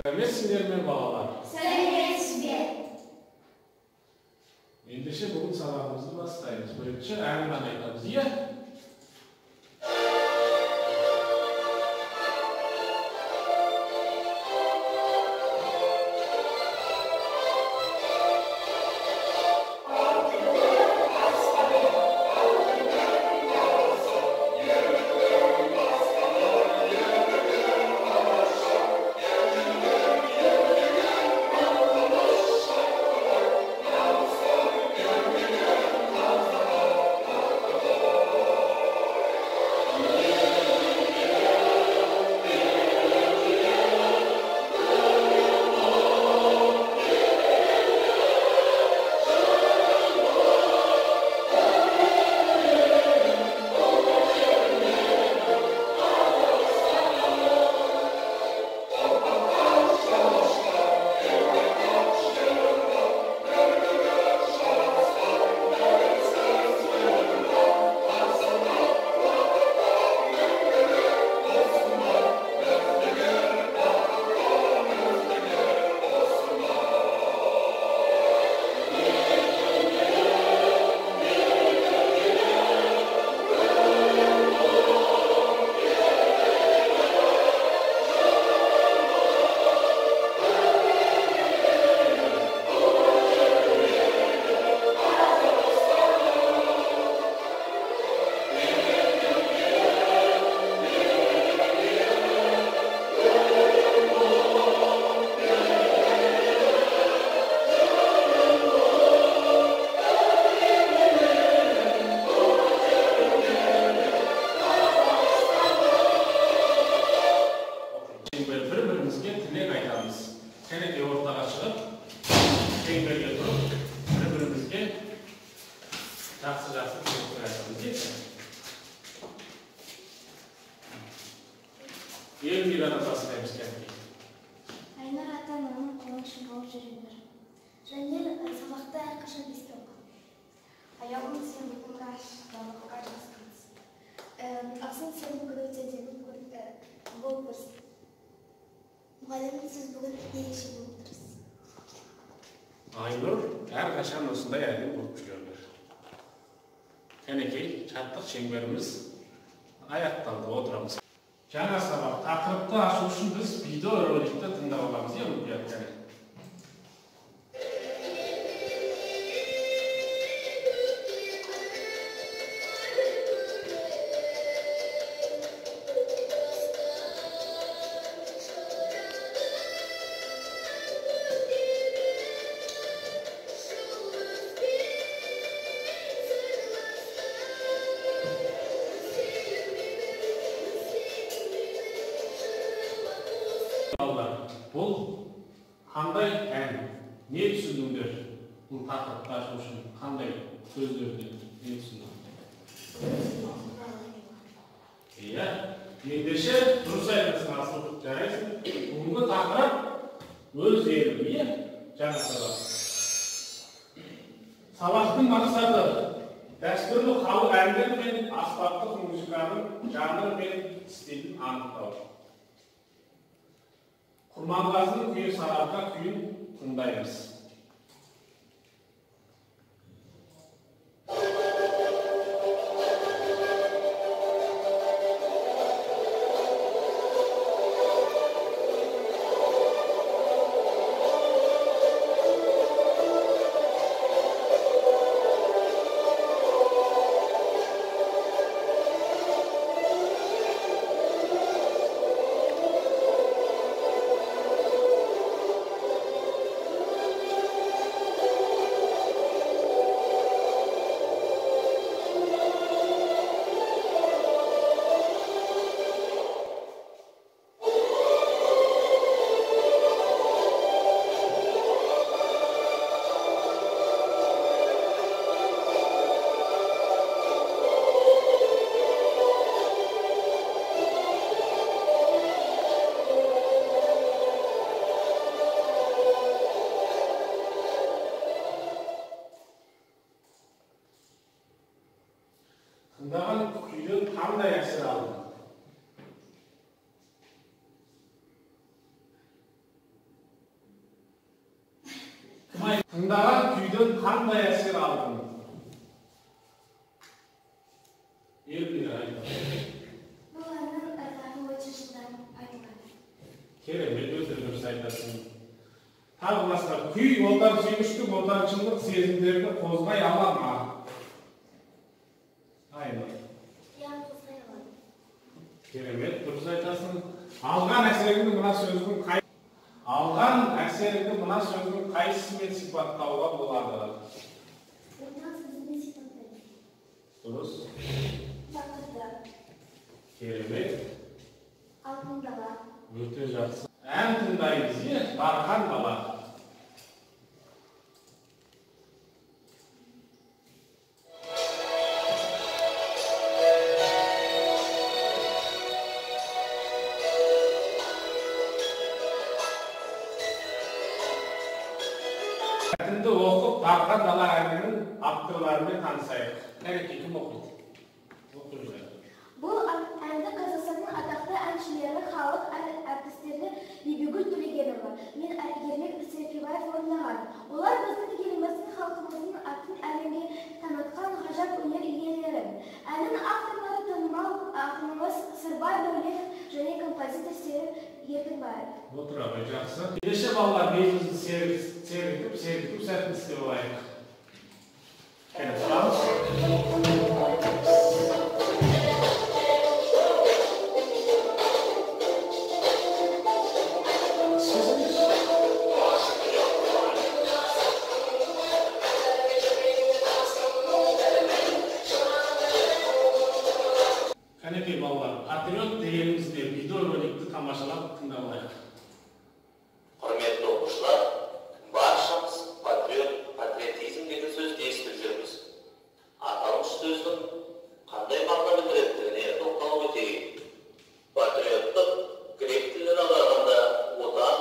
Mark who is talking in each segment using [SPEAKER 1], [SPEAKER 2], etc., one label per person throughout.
[SPEAKER 1] Сәлеметсіңдер ме, балалар?
[SPEAKER 2] Сәлеметсіз бе?
[SPEAKER 1] Ендеше бүгін сабағымызды бастаймыз. Бірінші әнұран айтамыз, иә? Кәнекей ортаға шығып, шеңберге тұрып, бір-бірімізге жақсы-жақсы тілектер айтамыз, дейді. Эльмирадан бастаймыз, кәнекей.
[SPEAKER 2] Айнұр ата-ананың қуанышы болып жүре бер. Жанел сабақты әрқашан 5-ке оқы.
[SPEAKER 3] Аяулым, сен бүгінгі сабаққа жақсы қатыс.
[SPEAKER 2] Ақсын, сен бүгін өте әдемі болып тұрсың. Мұғалім, сіз бүгін ерекше болып тұрсыз.
[SPEAKER 1] Айнұр әрқашан осындай әдемі болып жүре бер. Кәнекей, шаттық шеңберіміз аяқталды, отырамыз. Жаңа сабақ, тақырыпты ашу үшін біз видеороликті тыңдап аламыз, иә, мұқият кәне. Бұл қандай ән? Не түсіндіңдер? Бұл тақырыпты ашу үшін қандай сөздерден не түсіндіңдер? Иә, ендеше дұрыс айтасың, Асыл, жарайсың. Бүгінгі тақырып өз елім, иә? Жаңа сабақ. Сабақтың мақсаты дәстүрлі халық әндері мен аспаптық музыканың жанры мен стилін анықтау. Құрманғазының күйі Сарыарқа күйін тыңдаймыз. Тыңдаған күйден қандай әсер алдың? Тыңдаған күйден қандай әсер алдың? Елмира айтады.
[SPEAKER 2] Бұл әннің ырғағы өте жылдам айтылады.
[SPEAKER 1] Керемет, өте дұрыс айтасың. Тағы басқа, күй отансүйгіштік, отаншылдық сезімдерді қозғай ала ма? Айнұр.
[SPEAKER 2] Иә, қозғай алады.
[SPEAKER 1] Керемет, дұрыс айтасың. Алған әсеріңді мына сөздің қай Алған әсеріңді мына сөздің қайсысымен сипаттауға болады?
[SPEAKER 2] Отан сөзімен сипаттайды.
[SPEAKER 1] Дұрыс.
[SPEAKER 2] Бақытты.
[SPEAKER 1] Керемет.
[SPEAKER 2] Алтын дала.
[SPEAKER 1] Өте жақсы. Ән тыңдаймыз, иә? Дархан бала. Мәтінді оқып, Дархан дала әнінің авторларымен танысайық. Кәнекей, кім оқиды? Оқып жібер.
[SPEAKER 2] Бұл әнді Қазақстанның атақты әншілері, халық әртістері Бибігүл Төлегенова мен Ермек Серкебаев орындаған. Олар біздің еліміздің, халқымыздың атын әлемге танытқан ғажап өнер иелері. Әннің авторлары танымал ақынымыз Сырбай Дәулетов және композитор Серік Еркінбаев.
[SPEAKER 1] Отыра ғой, жақсы. Ендеше балалар, белімізді сергітіп, сергіту сәтін істеп алайық. Кәне, тұрамыз. Кәнекей балалар, патриот дегеніміз не? Видеороликті тамашалап тыңдап алайық.
[SPEAKER 4] Құрметті оқушылар, баршамыз патриот, патриотизм деген сөзді естіп жүрміз. Аталмыш сөздің қандай мағына білдіретіндігіне тоқталып өтейік. Патриоттық грек тілінен аударғанда отан,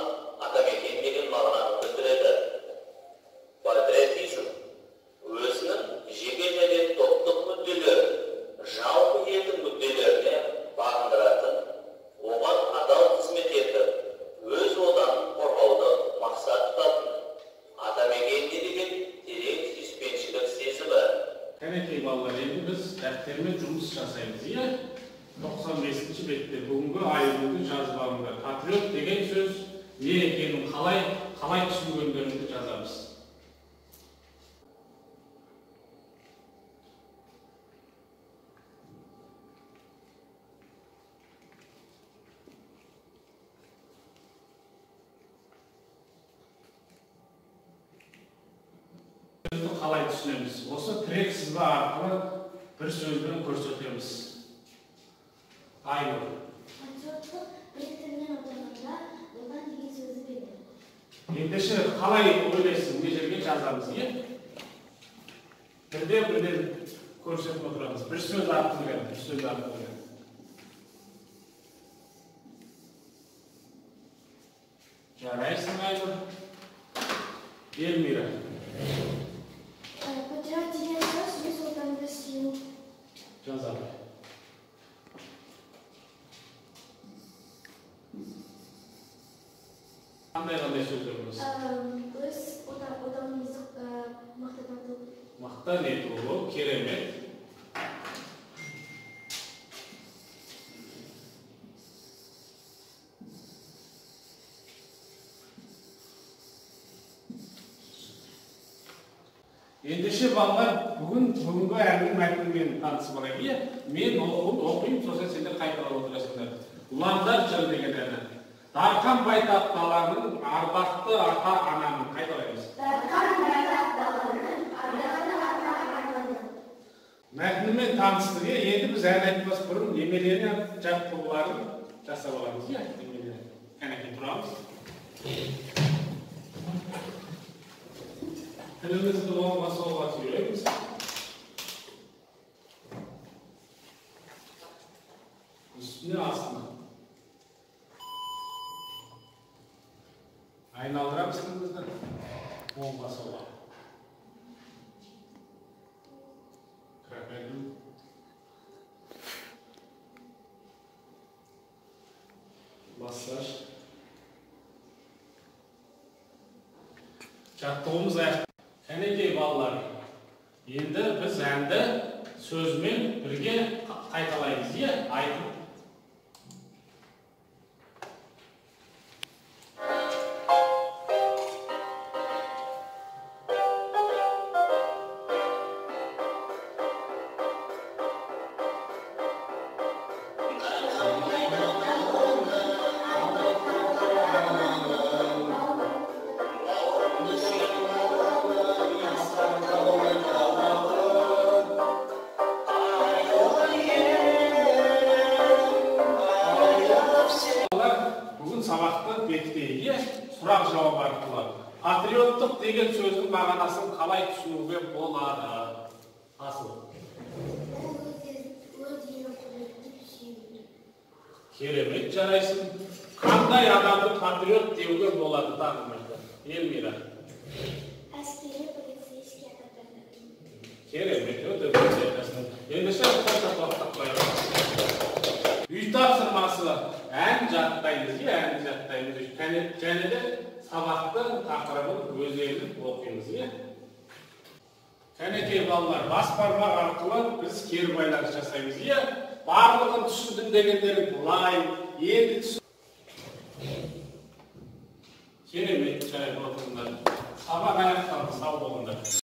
[SPEAKER 4] атамекен деген мағынаны білдіреді. Патриотизм өзінің жеке және топтық мүдделерін жалпы елдің мүдделеріне бағындыратын, оған адал қызмет етіп, өз отанын қорғауды мақсат тұтатын, атамекенге деген терең сүйіспеншілік сезімі.
[SPEAKER 1] Кәнекей балалар, енді біз дәптермен жұмыс жасаймыз, иә? 95-ші бетте бүгінгі Айгүлдің жазбауында патриот деген сөз не екенін қалай түсінгендеріңді жазамыз. Сөзді қалай түсінеміз? Осы тірек сызба арқылы бір сөзбен көрсетеміз. Айнұр.
[SPEAKER 2] Патриоттық грек тілінен аударғанда отан деген сөзді береді.
[SPEAKER 1] Ендеше қалай ойлайсың, не жерге жазамыз, иә? Бірден-бірден көрсетіп отырамыз. Бір сөз арқылы, бір сөз арқылы. Жарайсың, Айнұр. Эльмира.
[SPEAKER 2] Патриот деген сөз өз отанды сүю.
[SPEAKER 1] Жазады. Қандай-қандай сөздер бар?
[SPEAKER 2] Өз отанымызды мақтан ету.
[SPEAKER 1] Мақтан ету, керемет. Ендеше балалар, бүгінгі әннің мәтінімен танысып алайық, иә? Мен оқиын, сосын сендер қайталап отырасыңдар. Ұландар жыры деген әні. Дархан байтақ даланың ардақты ата-ананың. Қайталаймыз.
[SPEAKER 2] Дархан байтақ даланың ардақты ата-ананың.
[SPEAKER 1] Мәтінімен таныстық, иә? Енді біз ән айтпас бұрын немерене жаттығуларын жасап аламыз, иә? Немерене. Кәнекей тұрамыз. Тілімізді оңға солға сүйрейміз. Үстіне астына. Айналдырамыз тілімізді оңға солға. Крокодил. Массаж. Жаттығуымыз аяқталды. Кәнекей балалар, енді біз әнді сөзімен бірге қайталаймыз, иә, айтып. Сабақты бекітейік, сұрақ жауап арқылы. Патриоттық деген сөздің мағынасын қалай түсінуге болады? Асыл.
[SPEAKER 2] Өз елін құрметтеп сүю.
[SPEAKER 1] Керемет, жарайсың. Қандай адамды патриот деуге болады тағы бір? Эльмира.
[SPEAKER 2] Әскери, полицейский адамдарды.
[SPEAKER 1] Керемет, өте дұрыс айтасың. Ендеше қол шапалақтап қоямыз. Үй тапсырмасы ән жаттаймыз, ән жаттаймыз. Және де сабақтың тақырыбын өздеріңіз оқимыз, иә. Кәнекей балалар, бас бармақ арқылы біз кері байланыс жасаймыз, иә. Барлығын түсіндім дегендер былай, енді түсін. Керемет, жарайды, отырыңдар. Сабақ аяқталды, сау болыңдар.